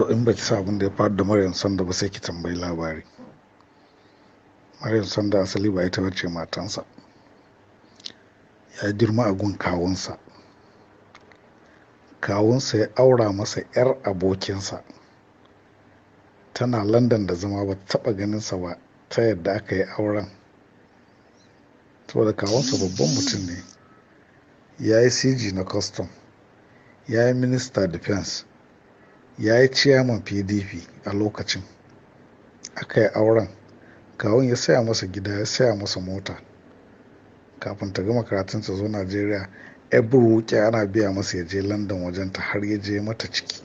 In baki sa abin da ya faru da Maryam Sanda ba, sai ki tambayi labari. Maryam Sanda asali ba ita bace matansa. Ya girma a gun kawunsa. Kawunsa ya aura masa 'yar abokinsa. Tana London da zama, ba ta taɓa ganinsa ba ta yadda aka yi auren. Saboda kawunsa babban mutum ne. Ya yi CG na custom, ya yi Minister Defense, ya yi chairman PDP a lokacin. Aka yi auren. Kawun ya saya masa gida, ya saya masa mota. Kafin ta gama karatun ta zo Najeriya, every week ana biya masa ya je London wajenta har ya je mata ciki.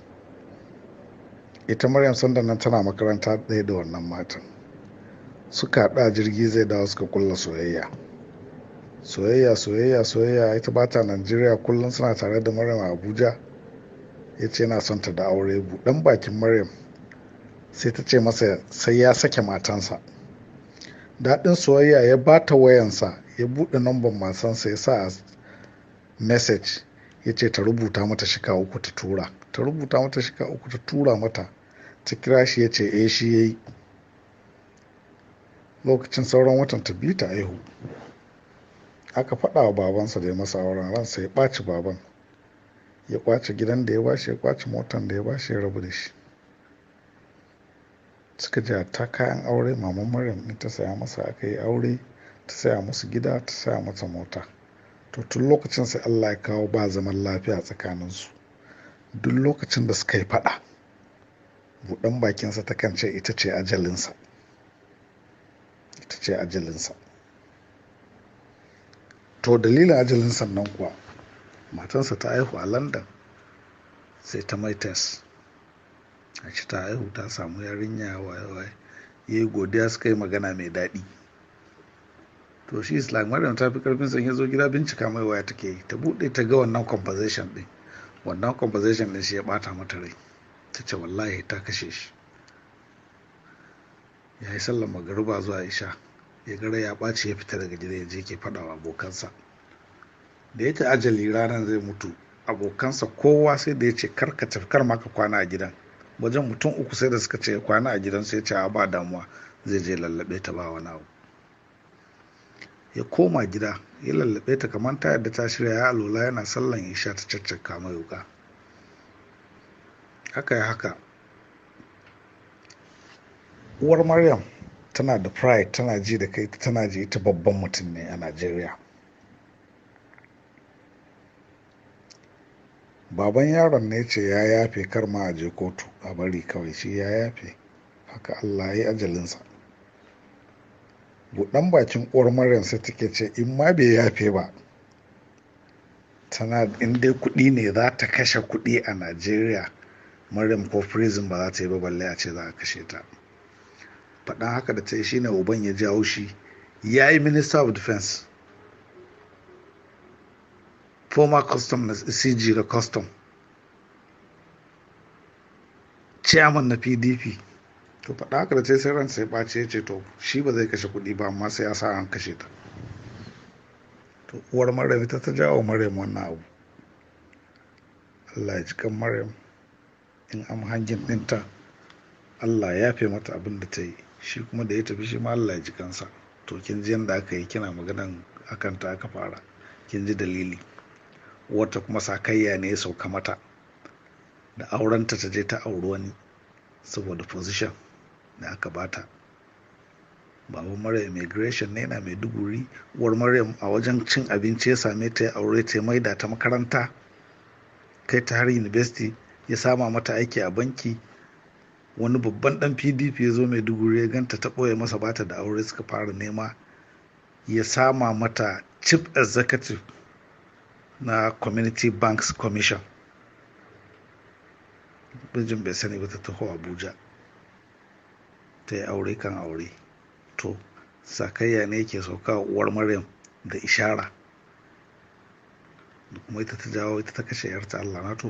Ita Maryam Sanda nan tana makaranta ɗaya da wannan matan. Suka haɗu a jirgi zai dawo, suka kulla soyayya. Soyayya, soyayya, soyayya. Ita ba ta Najeriya, kullum suna tare da Maryam a Abuja. Ya ce yana son ta da aure. Buɗan bakin Maryam sai ta ce masa sai ya sake matansa. Daɗin soyayya ya ba ta wayansa, ya buɗe namban matansa, ya sa a message, ya ce ta rubuta mata shika uku ta tura. Ta rubuta mata shika uku, ta tura mata. Ta kira shi, ya ce eh, shi ya yi. Lokacin sauran watan ta 2 ta aihu. Aka faɗa wa babansa da ya masa auren, ransa ya ɓaci. Baban ya ƙwace gidan da ya bashi, ya ƙwace motan da ya bashi, ya rabu da shi. Suka ji ta kayan aure maman Maryam ɗin ta saya masa, aka yi aure, ta saya musu gida, ta saya masa mota. To, tun lokacin sai Allah ya kawo ba zaman lafiya tsakaninsu. Duk lokacin da suka yi faɗa, buɗan bakinsa takan ce ita ce ajalinsa. Ita ce ajalinsa. To, dalilin ajalinsa nan kuwa, matansa ta haihu a London, sai ta mai test. A ce ta haihu, ta samu yarinya, waye waye. Ya yi godiya, suka yi magana mai daɗi. To, shi is like Maryam ta fi karfin sa. Ya zo gida, bincika mai waya take yi. Ta buɗe, ta ga wannan conversation ɗin. Wannan conversation ɗin shi ya ɓata mata rai. Ta ce wallahi ta kashe shi. Ya yi sallar magariba zuwa isha. Ya ga rai ya ɓaci, ya fita daga gida, ya je ke faɗa wa abokansa. Da yake ajali ranar zai mutu, abokansa kowa sai da ya ce kar ka tafi, kar ma ka kwana a gidan. Wajen mutum uku sai da suka ce ya kwana a gidan, sai ya ce a ba damuwa, zai je lallaɓe ta, ba wani abu. Ya koma gida, ya lallaɓe ta kamar ta yadda ta shirya, ya alola yana sallan isha, ta caccaka mai wuka. Haka ya haka. Uwar Maryam tana da pride, tana ji da kai, tana ji ita babban mutum ne a Najeriya. Baban yaron ne ce ya yafe, kar ma a je kotu, a bari kawai, shi ya yafe. Haka Allah ya yi ajalinsa. Buɗan bakin uwar Maryam sai take ce in ma bai yafe ba, tana in dai kuɗi ne za ta kashe kuɗi a Najeriya, Maryam ko prison ba za ta yi ba, balle a ce za a kashe ta. Faɗan haka da ta yi shine uban ya jawo shi. Ya yi Minister of Defense, former custom na CG da custom, chairman na PDP. To, faɗa haka da ta yi sai ransa ya ɓace, ya ce to shi ba zai kashe kuɗi ba, amma sai ya sa an kashe ta. To, uwar Maryam ita ta jawo Maryam wannan abu. Allah ya ji kan Maryam. In an hangin ɗinta, Allah ya yafe mata abin da ta yi. Shi kuma da ya tafi, shi ma Allah ya ji kansa. To, kin ji yadda aka yi. Kina maganan akan ta aka fara. Kin ji dalili. Wata kuma sakayya ne ya sauka mata da aurenta, ta je ta auri wani saboda position da aka bata. Baban Maryam immigration ne na Maiduguri. Uwar Maryam a wajen cin abinci ya same ta, ya aure ta, ya maida ta makaranta, kai ta har university, ya sama mata aiki a banki. Wani babban dan PDP ya zo Maiduguri, ya ganta, ta ɓoye masa bata da aure, suka fara nema, ya sama mata chief executive na Community Banks Commission. Mijin bai sani ba, ta taho Abuja ta yi aure kan aure. To, sakayya ne yake sauka wa uwar Maryam da ishara. Da kuma ita ta jawo, ita ta kashe yarta. Allah na tuba.